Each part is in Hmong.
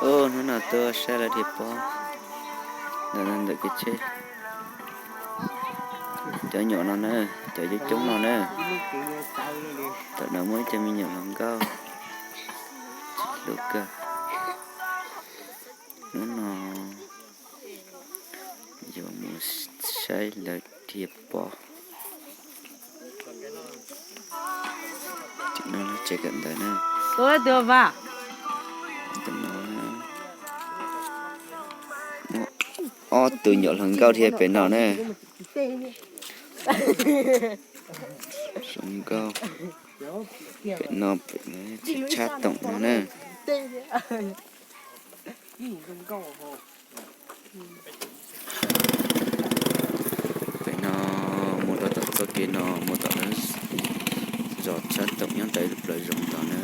Hnub no tuaj saib lawv dhia pob ntawm no ntawm kev tsheb. Cov nyuam no na, cov coob coob no na. Tam no muaj ib co me nyuam hluas nkauj, tsis hlub kawg. Hnub no yuav mus saib lawv dhia pob. Tsev kawm ntawv na. Muaj ob tug nyuam hluas nkauj dhia pem no na. Hluas nkauj pem no, pem tshab toom no na. Pem no mus rau tom txoj kev no mus tom lawv zos tshab toom nyob ntawd plaws zoov ntawd na.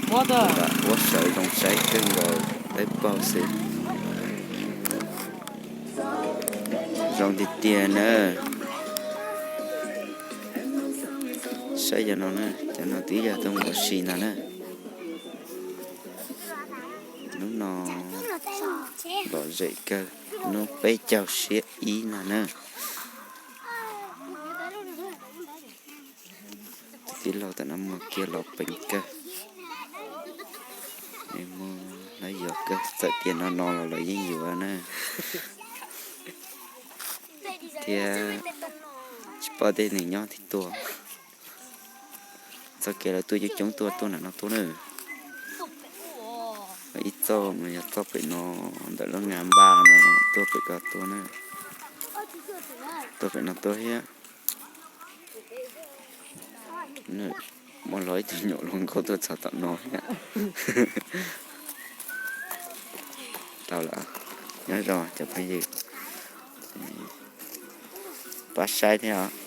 Lam ua sawv zoo saib kawg nkaus, peb paug xwb. Zoo tiag tiag na. Saib cov no na, cov no twb yog tuaj mus ua si ntag na. Hnub no lom zem kawg, hnub peb caug siab ib no na. Tus tij laug tam no muag kiag los peev kawg. Muag lawv yuav kawg, txawm tias no no los lawv yeej yuav na. Thiab tsis pom tej neeg nyob twg tuaj. Txoj kev lawv tuaj coob coob tuaj, tuaj ntawm no tuaj na. Ib txoj mas yog txoj pem no, ntawm lub Nga Npaj no tuaj pem ko tuaj na. Tuaj pem no tuaj thiab. Muaj los ib tug nyuam hluas nkauj tuaj txog tom no thiab. Tau lawm, nyob zoo cov phooj ywg, pab saib thiab os.